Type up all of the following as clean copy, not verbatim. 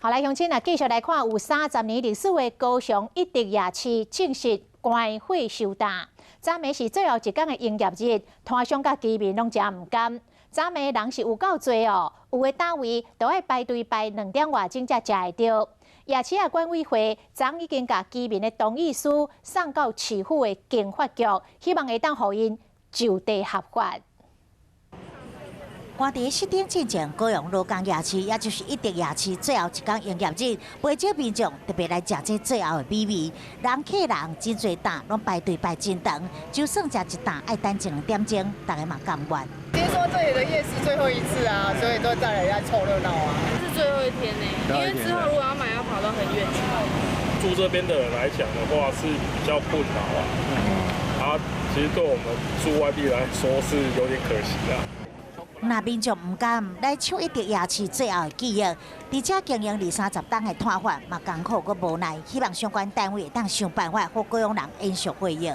好來，鄉親啊，繼續來看有30年歷史的高雄一德夜市正式關火收擔。昨暝是最後一工的營業日，攤商佮居民攏誠毋甘。昨暝人是有夠濟哦，有的攤位都愛排隊排2點外鐘才食會著。夜市仔管委會昨已經共居民的同意書送到市府的經發局，希望會當予𪜶就地合法。趕佇7點進前，高雄羅江夜市，也就是一德夜市最後一工營業日，袂少民眾特別來食這最後的美味。人客人真濟檔，攏排隊排真長，就算食一檔愛等一兩點鐘，大家嘛甘願。聽說這裡的夜市最後一次啊，所以都再來來湊熱鬧啊。是最後一天呢，因為之後如果要買，要跑到很遠去。住這邊的人來講的話，是比較困擾啊。啊，其實對我們住外地來說是有點可惜啊。若民眾毋甘來搶一德夜市最後的記憶，佇遮經營二三十冬的攤販嘛艱苦閣無奈，希望相關單位會當想辦法，予高雄人延續回憶。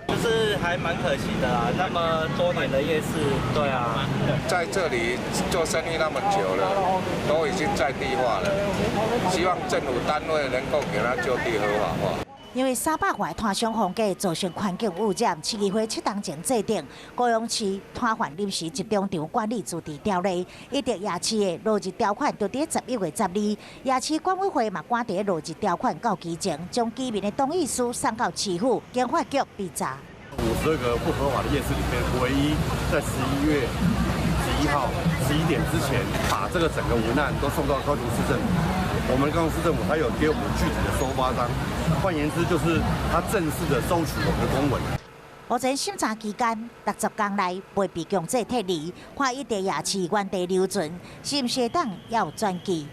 就是還蠻可惜的啦，那麼多年的夜市，對啊，在這裡做生意那麼久了，都已經在地化了，希望政府單位能夠給他就地合法化。因為300外攤商封街造成環境污染，市議會7冬前制定高雄市攤販臨時集中場管理自治條例，一德夜市的落日條款就佇11月12，夜市管委會嘛趕佇落日條款到期前，將居民的同意書送到市府經發局備查。52個不合法的夜市裡面，唯一在11月11號11點之前，把這個整個文案都送到高雄市政府。我們高雄市政府還有給我們具體的收發單，換言之，就是他正式的收取我們的公文。目前審查期間60工內袂被強制撤離，看一德夜市原地留存，是毋是會當猶有轉機？